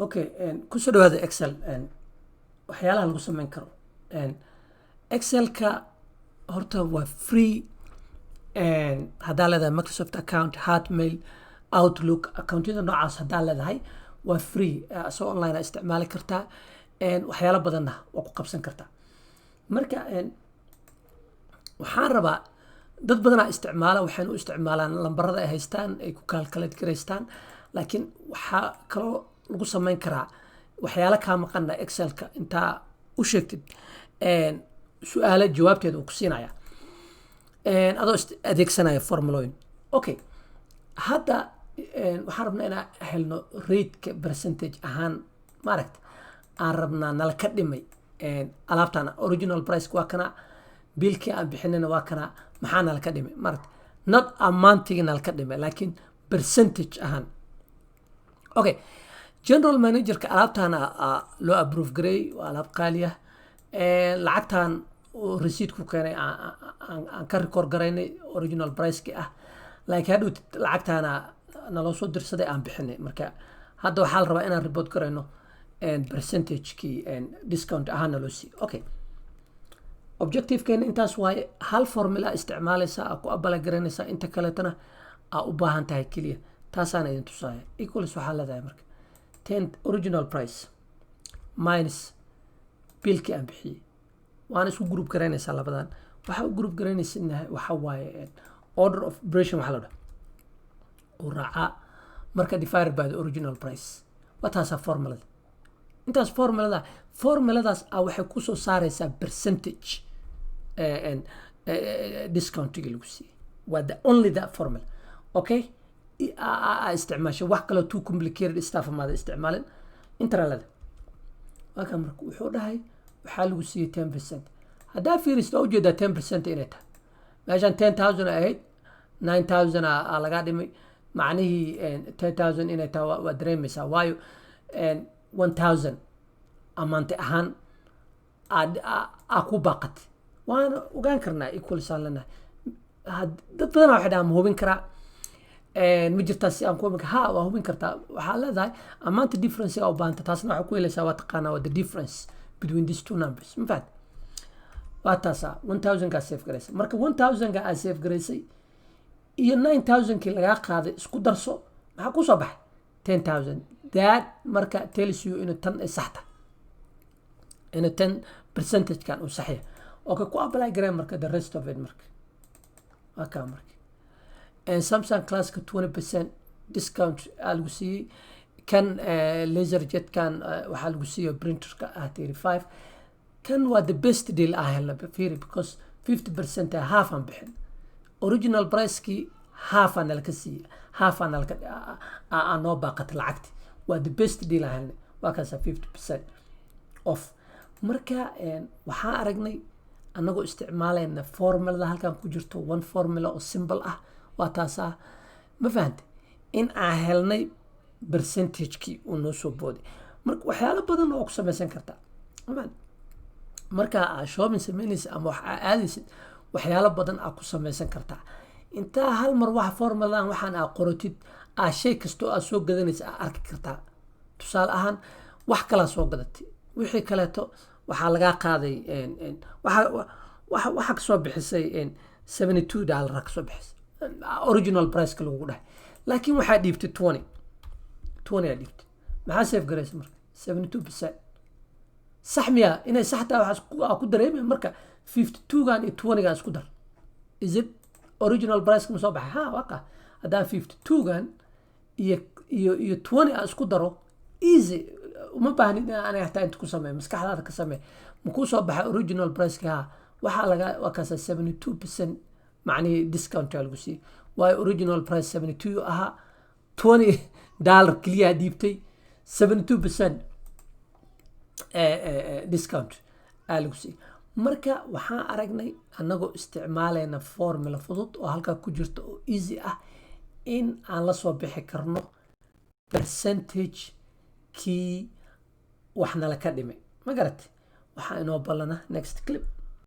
Okay, kusoo dhawaada Excel, waxyaalaha lagu sameyn karo. Excelka horta waa free. Haddaa leedahay Microsoft account, Hotmail, Outlook, accountyada noocaas haddaa leedahay, waa free. Asagoo online aa isticmaali kartaa, waxyaalo badanna waa ku qabsan kartaa. Marka waxaan rabaa, dad badanaa isticmaala, waxayna u isticmaalaan lambarada ay haystaan ay ku calculate garaystaan, laakiin waxaa kaloo lagu sameyn karaa waxyaalo kaa maqana. Excelka intaa u sheegtid su-aalo, jawaabteeda uu ku siinaya adoo adeegsanaya formulooyin. Okay, hadda waxaan rabnaa inaan helno rateka percentage ahaan maaragta aan rabnaa nala ka dhimay alaabtan. Original price waa kana, biilkii aan bixinayna waa kana. Maxaa nala ka dhimay maaragta? Not amountigii nala ka dhimay, laakiin percentage ahaan. Okay, general managerka alaabtan loo approve gareey, waa alaab qaali ah. Lacagtan receipt ku keenay aan ka record garaynay original priceki ah, laakiin hadhow lacagtaana naloo soo dirsaday aan bixinay. Marka hadda waxaa la rabaa inaan report garayno percentagekii discount ahaan naloo siiyey. Okay, objectivekeena intaas waaye. Hal formula isticmaalaysaa, aa ku apply garaynaysaa, inta kaleetana aa u baahan tahay keliya. Taasaana idin tusaaya. Equals waxaa leedahay marka 10 original price minus biilkii aan bixiyey. Waana isku group garaynaysaa labadan. Waxaa u group garaynaysidna waxa waaye order of operation waxaa la dhaha uu raacaa. Marka divided by the original price, waa taasaa formulada. Intaas formuladaas ah waxay kusoo saaraysaa percentage discountigii lagu siiyey. Waa the only that formula. Okay, aa isticmaashay wax kaloo too complicated stuff maada isticmaalin. Intralada waa kan. Marka wuxuu dhahay waxaa lagu siiyey 10%. Haddaa fiirisid, waa ujeedaa 10% inay tahay. Meeshan 10,000 ahayd, 9,000 aa lagaa dhimay. Macnihii 10,000 inay tahay waa dareemaysaa, waayo 1,000 amount ahaan aa ku baaqatay. Waana ogaan karnaa. Equals aan leenahay. Dad badanaa waxay dhahaan, "Ma hubin karaa? Ma jirtaa si aan ku hubin?" Ha, waa hubin kartaa. Waxaa leedahay amount difference aa u baahanta. Taasna waxaa ku helaysaa, waa taqaanaa, waa the difference between these two numbers. Ma fahat? Waa taasaa 1,000 kaa save garaysay. Marka 1,000 ka aa save garaysay iyo 9,000 kii lagaa qaaday isku darso. Maxaa kusoo baxay? 10,000. That marka tells you inuu tan ay sax tahay, inuu tan percentagekan uu sax yahay. Okay, ku apply garee marka the rest of it. Marka waa kaa. Marka Samsung classka 20% discount aa lagu siiyey. Kan laser jetkan waxaa lagu siiyey printerka ah 35. Kan waa the best deal ah helna. Fiiri, because 50% half aan bixin, original pricekii half aa nalaka siiyey, half aa nalaka aa noo baaqatay lacagti. Waa the best deal aan helnay. Waa kaasa 50% off. Marka waxaan aragnay annagoo isticmaalayna formulada halkan ku jirto, one formula oo simple ah, waa taasaa. Ma fahantay in aan helnay percentagekii uu noo soo booday? Marka waxyaalo badan oo ku samaysan kartaa. Ma fahantay? Marka aa shopping samaynaysid ama wax aa aadaysid, waxyaalo badan aa ku samaysan kartaa. Intaa hal mar waxa formuladan waxaan aa qoratid, aa shay kastoo aa soo gadanaysa aa arki kartaa. Tusaale ahaan, wax kalaa soo gadatay, wixii kaleeto waxaa lagaa qaaday, waxa kasoo bixisay $72 kasoo bixisay original priceka lagugu dhahay, laakiin waxaa dhiibtay 20, 20 aa dhiibtay. Maxaa save garaysa marka? 72%. Sax miya? Inay sax tahay waxaa aa ku dareemaya. Marka 52-gan iyo 20-gan isku dar. Is it original price ma soo baxay? Ha, waa ka. Haddaan 52-gan iyo 20 aan isku daro, easy, uma baahnid in aniga hataa inta ku sameeyo, maskaxdaada ka samee. Ma kuu soo baxay original priceka? Ha, waxaa laga waa kaasa 72% macnihii discount aa lagu siiyey, waayo original price 72 ahaa, $20 keliya dhiibtay, 72% discount aa lagu siiyey. Marka waxaan aragnay annagoo isticmaalayna formula fudud oo halkaa ku jirta oo easy ah in aan la soo bixi karno percentage kii wax nala ka dhimay. Ma garatay? Waxaa inoo ballana next clip.